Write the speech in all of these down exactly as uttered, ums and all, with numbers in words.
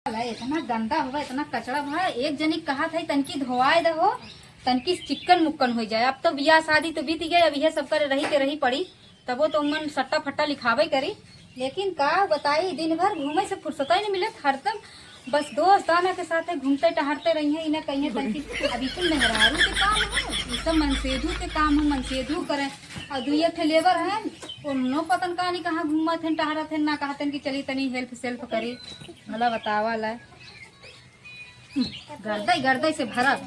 है, इतना गंदा होगा, इतना कचड़ा हुआ है। एक जनी कहा था, "तनकी धोआए दहो, तनकी चिक्कन मुक्कन हो जाए।" अब तो बियाह शादी तो बीत गए, अब यह सब करे रही के रही पड़ी, तबो तो मन सट्टा फट्टा लिखावे करी। लेकिन का बताई, दिन भर घूमे से फुर्सत ही नहीं मिले, हरदम बस दोस्त दाना के साथे घूमते टहरते रही हैं, इन्हें कहीं तनकी। अभी कुल मेहरारू के काम है, ये सब मनसेधू के काम है, मनसेधू करें। और दुइये ठे लेबर हैं, उन्हों पतन का नहीं कहाँ घूमत हैं, टहरत हैं, ना कहते हैं कि चली तनी हेल्प सेल्फ करी। भला बतावा ला। गर्दई गर्दई से भरा।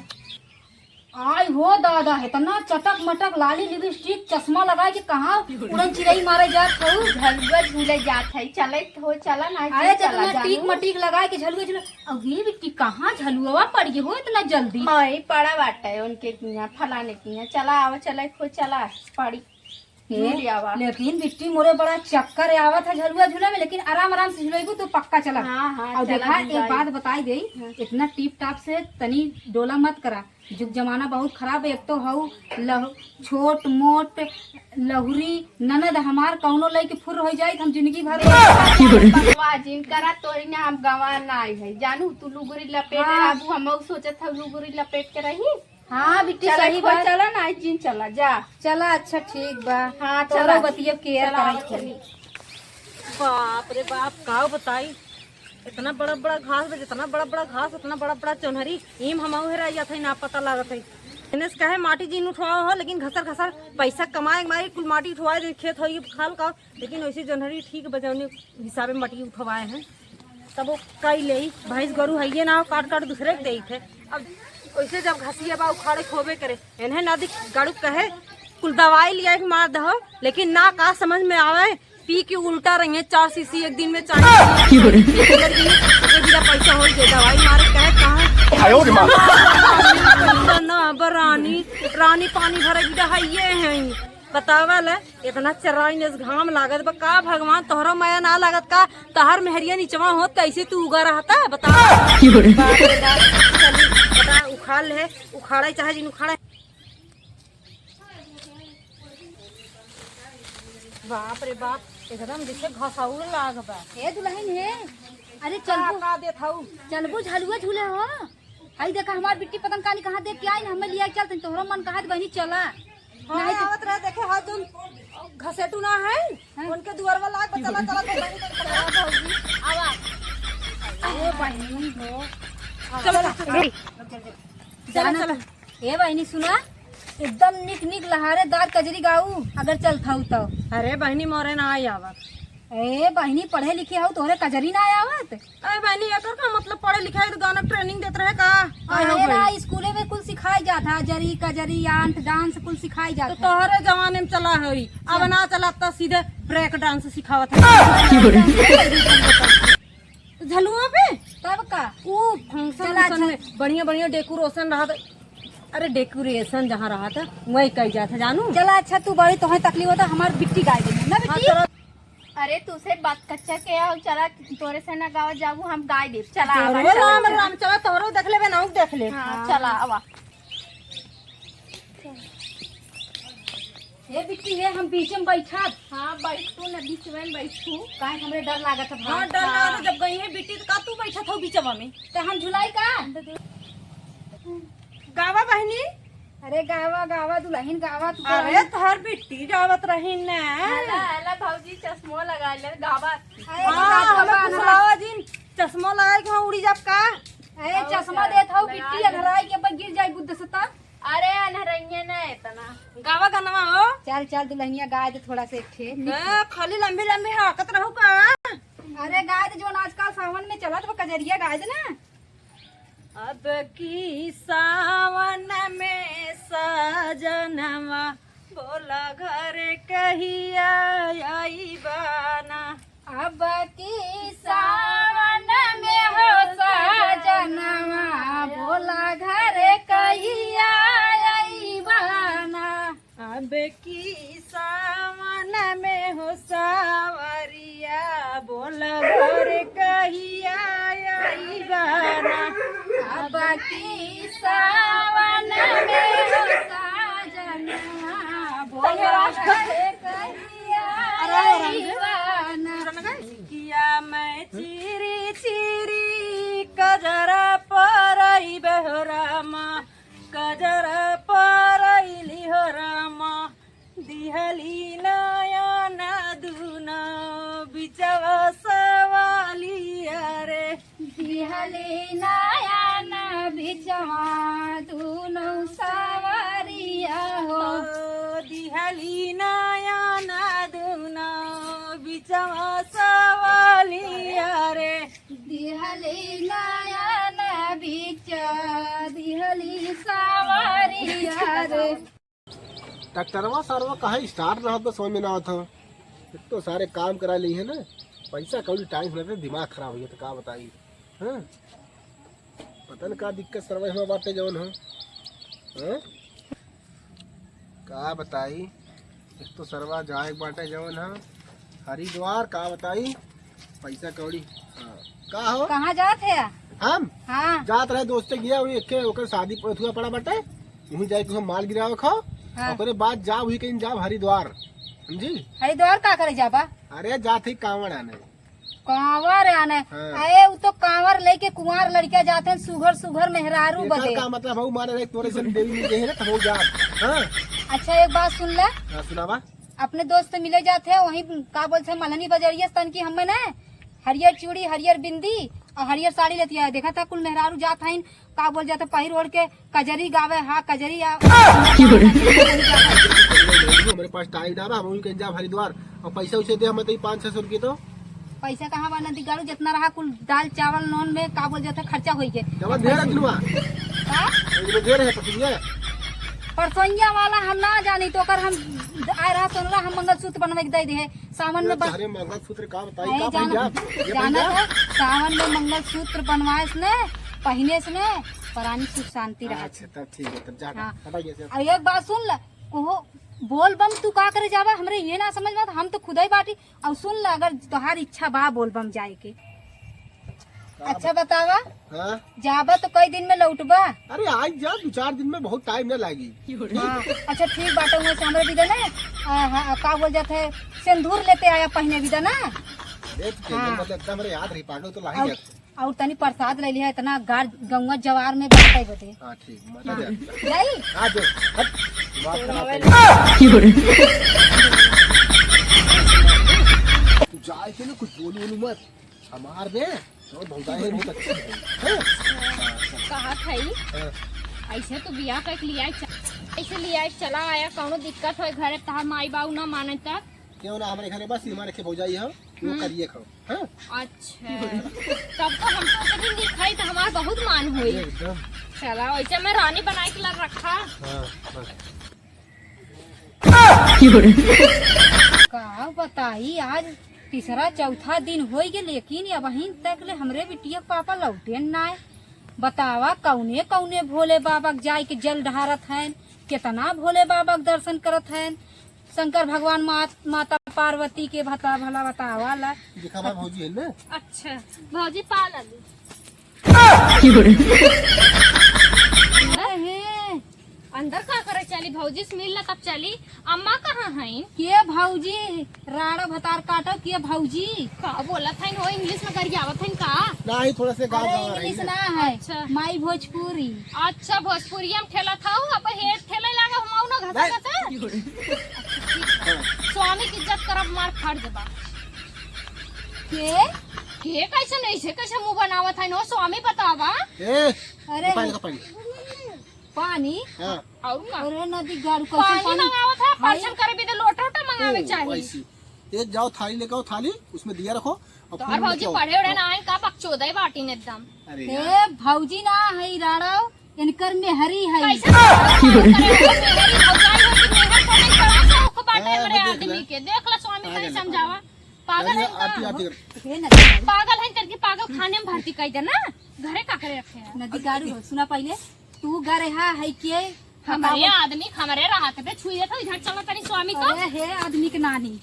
आई हो दादा, इतना चटक मटक लाली लिपस्टिक चश्मा लगाए के कहाँ उड़न चिरई मारे जात हऊ? झलुआ झूले जात है, चले हो, चला ना, अरे चला चटना टीक जानू। मटीक लगाए के झलुआ झूले। अब ये बिट्टी कहाँ झलुआ पड़ गई हो इतना जल्दी? हाँ, ये पड़ा बाटे उनके किहाँ, फलाने किहाँ, चला आवा, चले हो, चला पड़ी। ए, झूल आवा। लेकिन बिट्टी मोरे बड़ा चक्कर आवत है झलुआ झूले में, लेकिन आराम आराम से झुलेबू तो पक्का चला। हाँ, हाँ, और चला देखा, झूल एक आई। बात बताई देई, हाँ। इतना टीप टाप से तनी डोला मत करा। जुग जमाना बहुत खराब है। एक तो हऊ लह-, छोट मोट लहुरी ननद हमार कौनो लइके फुर हो जाई, हम जिंदगी भर बकवास जिन करा, तोरी ना हम गंवा ना आई है। जानू, तू लुगुरी लपेट हाँ। रहबू, हम सोचत हऊ लुगुरी लपेट के रही। हाँ बिट्टी, चला, सही बात। चला ना, आज जिन चला, जा। चला, अच्छा, ठीक बा। हाँ, तोरा चला। बतिया केयर चला, करे के। चली। बाप रे बाप, का बताई, इतना बड़ा बड़ा घास बा, जितना बड़ा बड़ा घास, उतना बड़ा बड़ा चोन्हरी। ईम हम उहे रह जात है, ना पता लागत है। इन्हें से कहे माटी जिन उठवाओ हो, लेकिन घसर घसर पैसा कमाए के मारे कुल माटी उठवाए दे, खेत होई खाल का, लेकिन वैसे जोन्हरी ठीक बजौने हिसाबे माटी उठवाए हैं। तब वो कई लेई, भैंस गोरू हइये ना हो, काट काट दूसरे के देई थे। अब वैसे जब घसिया बा उखाड़े खोबे करे, इन्हें ना दिख गाड़ू कहे कुल दवाई लिया के मार दहो, लेकिन ना का समझ में आवे, पी के उल्टा रही है, चार सीसी एक दिन में, चार सीसी एक दिन में, एक बिना पैसा हो गए, दवाई मारे कहे कहाँ? आयो रे माँ। ना, ना, अब रानी, रानी पानी भरे बिना हइये हैं। बतावा ले, इतना चराइन इस घाम लागत बा का भगवान, तोहरो मया ना लागत का? तहर मेहरिया निचवा होत कैसे तू उगा रहता, बता। बाप रे बाप, चली, बता, उखाड़ ले, उखाड़े चाहे जिन उखाड़े। बाप रे बाप, एकदम जैसे घसाउर लाग बा। ए दुलहिन हे, अरे का, चलबू, का देत हऊ? चलबू झलुआ झूले हो? हई देखा हमार बिट्टी पतन कानी कहाँ देख के आई ना, हमें लिया के चलते, तोहरो मन कहा बहनी चला। हाँ, नहीं तो आवत रहे, देखे हाथ जोन घसेटू ना है, हाँ। उनके दुआरवा लाग बा, चला, चला, चला, चला, भौजी, आवा। ए बहनी हो। चला, चला, चला। चला, जाना चला। तो, ए बहनी सुना, एकदम निक निक लहारेदार कजरी गाऊ, अगर चलत हऊ तो। अरे बहनी मोरे ना आई आवत। ए बहनी पढ़े लिखे हऊ, तोहरे कजरी ना आवत? अरे बहनी, एकर का मतलब पढ़े लिखे है तो गाना ट्रेनिंग देत रहे का? अरे ना, स्कूले में कुल सिखाई जात है, जरी कजरी, आंट, डांस कुल सिखाई जात तो है। तोहरे जमाने में चला होई, अब ना चला तो सीधे ब्रेक डांस सिखावत है। तो झलुआ पे? तब का? ऊ फंक्शन चला, वंक्शन चल। में बढ़िया बढ़िया डेकोरेशन रहत। अरे डेकोरेशन जहाँ रहत है, वही कही जात है जानू। चला अच्छा, तू बड़ी तोहे तकलीफ होता, हमार बिट्टी गाय देनी ना हाँ, बिट्टी। चलो। अरे तू से बात कच्चा के आओ, चला तोरे से ना गावा जाबू, हम गाय देब। चला, चलो, आवा, चला, राम चला। राम, चला तोहरो देख लेबे, नाऊ देख ले। हाँ, हाँ। चला आवा। ए बिट्टी, ए हम बीच में बैठब। हाँ, बैठू ना, बीच में बैठू। काहे हमरे डर लागत है भाई? हाँ, डर हाँ। लागत है, जब गई है बिट्टी तो का तू बैठत हो बीचवा में? तो हम झुलाई का? गावा बहनी। अरे गावा, गावा दुलहिन गावा तू अरे गावा। तोहर बिट्टी गावत रही ना। हला, हला भौजी चश्मो लगा ले, गावा। अरे हाँ, गावा हमें ना। फुसलावा जिन, चश्मो लगा के वहाँ उड़ी जाब का? ए, चश्मा देत हऊ, बिट्टी अन्हराई के ऊपर गिर जाई बुद्ध से तब। अरे, अन्हरइये ना इतना। गावा गनवा हो। चल, चल, दुलहिनिया गाय दे थोड़ा से एक ठे। ए, खाली लंबी लंबी हाकत रहू का? अरे, गाय दे, जोन आजकल सावन में चलत बा, कजरिया गाय दे ना। अब की सावन में साजनवा बोला घर कहिया आईबा ना। अब की सावन में हो साजनवा, बोला घर कहिया अइबा ना। अब की सावन में हो सावरिया, बोला घर कहिया अइबा ना। अब की सावन में हो साजनवा, बोला घर कहिया अइबा ना। किया मैं चीरी चीरी दिहली नयन बिचवा दुनो सवरिया हो। ओ, दिहली नयन दुनो बिचवा सवरिया रे। दिहली नयन बिच, दिहली सवरिया रे। ट्रैक्टरवा सरवा काहे start ना होत बा, समझ में ना आवत ह। एक तो सारे काम करा ली है ना, पैसा कौड़ी time से लगते, दिमाग खराब हो गया, तो का बताई, हाँ? पता न का दिक्कत सरवा में बाटे जवन ह, हाँ? का बताई, एक तो सरवा जाए के बाटे जवन ह हरिद्वार, का बताई, पैसा कौड़ी। हाँ। का हो? कहाँ जात है? हम? हाँ। जात रहे दोस्ते गया, वही एक ओकर शादी प-, अथुआ पड़ा बाटे, वहीं जाए के हम माल गिरावे खाओ, हाँ। ओकरे बाद जाओ, वही कहीं जाओ हरिद्वार, समझी? हरिद्वार का करे जाबा? अरे जात ही कांवड़ आने। कांवर आने? हाँ। अरे उ तो कांवर लेके कुंवार लड़किया जात हैं, सुघर सुघर मेहरारू एकर बदे। का मतलब हऊ मारे रहे तोरे से देवी मिल गई है ना, तो हो जा। हाँ। अच्छा एक बात सुन ले। हाँ, सुनावा। अपने दोस्त से मिले जात है, वहीं का बोलते हैं, मलहनी बजरिया से तनकी हमें ना हरियर चूड़ी, हरियर बिंदी और हरियर साड़ी लेती है। देखा था कुल मेहरारू जात हईन, का बोल जाते, पहिर ओढ़ के कजरी गावे, हाँ, कजरी आ। हमारे पास time ना बा, हम कहीं जाब हरिद्वार और पैसा उसे दे हमें तो पाँच छः सौ रुपये तो। पैसा कहाँ बा नदी गाड़ू, जितना रहा कुल दाल चावल नून में का बोल जाते खर्चा होई के। जब ढेर है दिनवा। का? एक दिन ढेर है पसुइया। परसोइया वाला हम ना जानी तो ओकर हम आए रहा सोनरा हम मंगलसूत्र बनवे के दे दे है सावन में बन- अरे मंगलसूत्र का बताई, अरे का जान-, भाई जान-, ये जाना भैया? था, सावन में मंगलसूत्र बनवाए से ने, पहिने से ने, परानी सुख शांति रहा। अच्छा, तब ठीक है, तब जा, हाँ। हटा गया, चल। और एक बात सुन ल, कोहो बोल बम तू का करे जाबा, हमरे ये ना समझ में, हम तो खुद ही बाटी। और सुन ल, अगर तोहार इच्छा बा बोल बम जाए के, का अच्छा बतावा, हाँ? जाबा तो कई दिन में लौटबा? अरे आज जा, दो चार दिन में, बहुत time ना लागी। हाँ, अच्छा ठीक बाटे, वहाँ से हमरे भी देना, आ, हाँ, का बोल जात है, सिंदूर लेते आया पहिने भी देना। अरे तो हाँ। मतलब एकदम रे याद रही पागल तो लाही और, जात। और तनी प्रसाद ले लिया, इतना गाड़ गौवा जवार में बांटे बदे। हाँ ठीक, मजा हाँ। जाए। जाई? हाँ जो, हट, दिमाग खराब कर। तू जाए के ना कुछ बोलू बोलू मत। हमार बे, तो भौजाई है, बहुत अच्छी है। हैं? कहा थई, हाँ। ऐसे तो बियाह करके लिया च-, ऐसे लिया चला आया, कौनो दिक्कत होए घरे, तहार माई बाऊ ना माने तब? क्यों ना, हमारे घरे बस हमारे के भौजाई हो, वो हम्म। करिए खाओ, हाँ? अच्छा, तब तो हम तो कभी नहीं खाई, तो हमार बहुत मान होई। एकदम। चला, वैसे मैं रानी बनाए के लग रखा। हाँ, हाँ। का बताई, आज तीसरा चौथा दिन होइ गए, लेकिन अबहिन तक ले हमरे बिटिया के पापा लौटे नाय। बतावा, कौने कौने भोले बाबा के जाए के जल ढारत हैं, कितना भोले बाबा के दर्शन करत हैं, शंकर भगवान, मात-, माता पार्वती के भता-, भला बतावा ला। देखा भाई, भौजी है ना? अच्छा, भौजी पा लाली। अरे, अंदर का करे चली? भौजी से मिल ला तब चली। अम्मा कहाँ हैं? के भौजी? राड़ा भतार काटो, के भौजी? का बोलत हैं हो? English में गरियावत हैं का? नहीं, थोड़ा से गाँव अरे, गाँव English रही ना है। अच्छा। माई भोजपुरी। अच्छा, भोजपुरिया में ठेला था, अब हेड ठेले लागा, हम ना घसा नहीं। घसा। स्वामी की इज्जत करब, हमार फर्ज बा। के? के कैसे नहीं से, कैसे मुंह बनावत है नो स्वामी, बतावा। ए, अरे। पानी का पानी। पानी? हाँ। और का? अरे नदी गाड़ू कैसे पानी पानी? मंगावत है, भाई। परछन करे भी तो लोटा वोटा मंगावे ओ, चाहिए। वैसी। एक जाओ थाली लेके आओ, थाली, उसमें दिया रखो, और तोहर फूल भौजी लेके आओ। पढ़े उड़े ना आए, का बकचोदे बाटिन एकदम। अरे ए, यार। भौजी ना है, राड़ो, इनकर मेहरी है। कैसे मेहरी? भौजाई हो कि मेहर को नहीं पड़ा, शौक बाटे हाँ, हमरे देख ले। आदमी के। देख ले स्वामी, आ कैसे गया। समझावा। पागल अरे, है आती, का? आती कर। हे नदी गाड़ू। पागल है करके पागल खाने में भर्ती कर देना। घरे का करे रखे हैं? नदी गाड़ू हो, सुना पहले। तू गरहा है के? हमरे बतावा। आदमी, हमरे राहत पे छुई देत हो, इधर चलो तनी स्वामी को। अरे हे आदमी के नानी,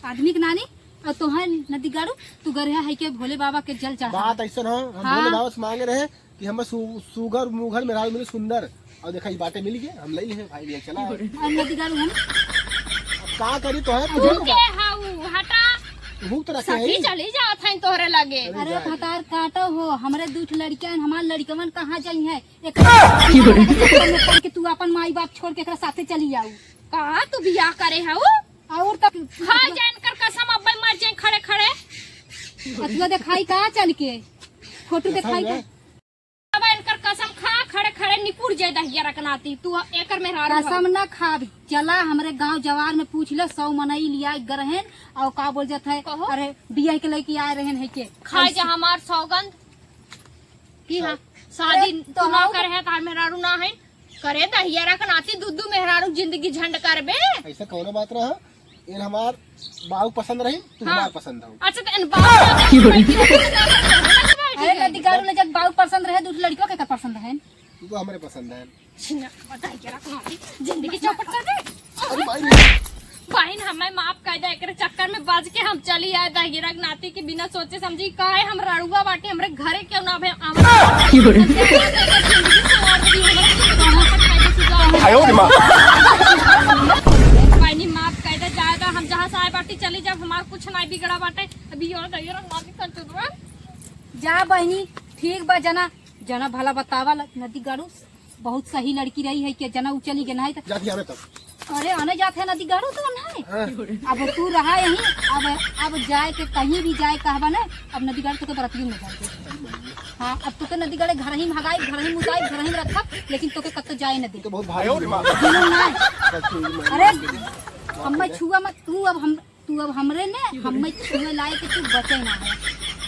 आदमी के नानी, और तोहर नदी गाड़ू, तू गरहा है के भोले बाबा के जल चढ़ा। बात ऐसन हो, हम हाँ। भोले बाबा से मांगे रहे कि हमें सु-, सुगर मुगर मेहरारू मिले सुंदर, और देखा ये बाटे मिल गए, हम ले लिए भाई, ले चला। और नदी गाड़ू हम अब का करी तो है, अब तू तू के हाउ, हटा। भूख तो रखे सखी है। चली जात हैं तोहरे लगे। अरे अरे जाए। भतार काटो हो, हमरे दू ठो लड़कियां, हमार लड़कवन कहाँ जाई हैं? एक चक्कर में पड़ के तू अपन माई बाप छोड़ के एकरा साथे चली आऊ। का तू बियाह करे हऊ? और तब खा जाए इनकर कसम, अब्बे मर जाए खड़े खड़े। अथुआ देखाई का चल के? फोटो देखा दिखाई है। अब इनकर कसम खा, खड़े खड़े निपुर जाए दहिया रखनाती, तू एकर मेहरारू हो। कसम ना खाब, चला हमरे गांव जवार में पूछ ले, सौ मनई लिया गरहन, और का बोल जात है, कहो। अरे बियाह के लेके आए रहन है के। खाए जा हमार सौगंध। की हाँ, शादी अरे, तू ना तोहार करे है, तार मेहरारू ना है। करे दहिया रखनाती, दू दू मेहरारू जिंदगी झंड करबे। ऐसा कौनो बात रहा, इन हमार बाऊ पसंद रही, तू हाँ। हमार पसंद हो। अच्छा, तो इन बाऊ अरे नदी गाड़ू ने जब बाऊ पसंद रहे, दूसरे लड़कियों के का पसंद है? तू तो हमरे पसंद है। छिना, बताई के रखनाती, जिंदगी चौपट कर दे। अरे भाई। बहिन, हमें माफ कर दे, एकरे चक्कर में बच के हम चली आए दहिया रखनाती के बिना सोचे समझी। काहे हम रड़ुआ बाटे, हमरे घरे क्यों ना भे-, आवे? आयो रे माँ। बहिनी, माफ कर दे, जाए दा, हम जहाँ से आए बाटी चली जाब, हमार कुछ नहीं बिगड़ा बाटे। अभी और दहिया रखनाती कर चुप रह। जा बहिनी, ठीक बा, जना, जना भला बतावा ल-, नदी गाड़ू। बहुत सही लड़की रही है कि जना उ चली गई नहीं तो। जाती आवे तब। अरे आने जात है नदी गाड़ू तो नहीं। हाँ। अब तू रहा यहीं, अब, अब जाए के कहीं भी जाए कहबा ना, अब नदी गाड़ू तोके बरतियों में जाए। हाँ, अब तोके नदी गाड़े घर ही में हगाई, घर ही में उताई, घर ही में रखब, लेकिन तोके कत्तो जाए न दे। तो बहुत भारी जुनून ना है। अरे, हमें छुआ मत, तू अब हम तू अब हमरे ने, हमें छुए लाए के तू बचे ना है।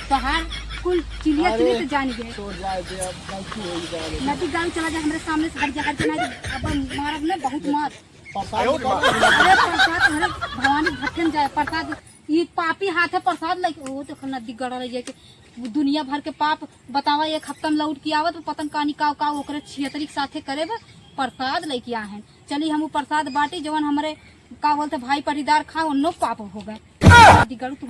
तोहार कुल चिलिया अरे, चिलिया तो जान गए। छोड़ जाए दे, अब गलती हो ही जाए। नदी गाँव चला जा, हमरे सामने से हट जा, हट जा, ना अब मारब ने बहुत मार। प्रसाद निकाल। अरे प्रसाद, अरे भवानी भट्ठन जाए, प्रसाद, ये पापी हाथ है, प्रसाद लेके, ओ देखो नदी गड़ा रह जाए के, वो दुनिया भर के पाप बतावा, एक हफ्ता में लौट के आवत, पतन कानी काव काव ओकरे छियतरी के साथे करे बा, प्रसाद लेके आ हैं। चली हम उ प्रसाद बाटी, जवन हमरे का बोलते भाई पटीदार खा, उन्नो पाप हो गए। नदी गाड़ू तू